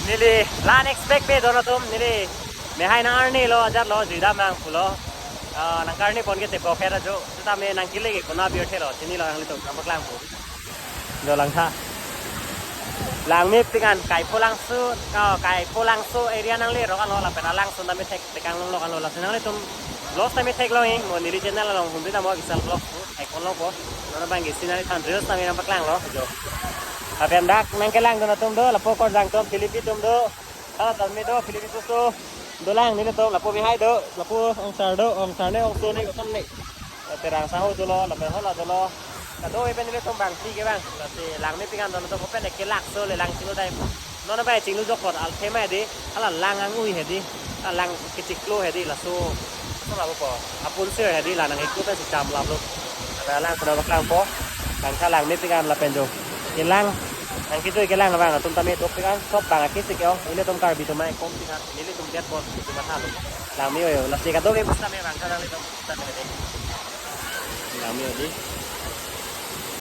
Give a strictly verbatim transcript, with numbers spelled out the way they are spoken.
Neli la unexpected do nangtum, neli mehai nang arni lo, ajat lo, jui dam nang pulo. Ah, nang karni pon ke tepok hera jo. Seta me nang kile ke kona biar thelo, sini lo nanglitum nang paklang po. Do langtha. Langmepik an Kaipholangso, ka Kaipholangso area nangle rok anlo lapen alangsun tame thek tekang long lo anlo, lasi nanglitum vlogs tame theklong ing, mo neli channel along humri tamo Vishal Vlogs pu, icon lo po. Non abang ke scenery than reels tame nang paklang lo jo. Lapen dak nang kelang do nangtum do, lapu Korjang atum, Philippi atum do, hala tame do, Philippi susu dolang nelitum, lapu mehai do, lapu ongsar do, ongsar ne ongso ne koson ne. Terang sahu dolo, lapen hala dolo. Kado-an pen nelitum bang si ke bang. Lasi langmepik an do nangtum open ke lakso le lang chinglu dai. Non abang chinglu jokot althema hedi, hala lang angui hedi, hala lang kechiklo hedi, laso, laso lapu po. Apun sir hedi, la nang iklo pen si cham laplo. Ada langsun paklang po. Langtha langmepik an lapen jo. Kelang, nang kejui kelang abang, atum tame dopik an, sop bang akisik ke-ong, ilitum Karbi atum mai kompik an, ilitum det bol, ilitum matha lo. Langme-o yo, lasi kado-an pen pusitame bang, langme-o dei. Langme-o dei.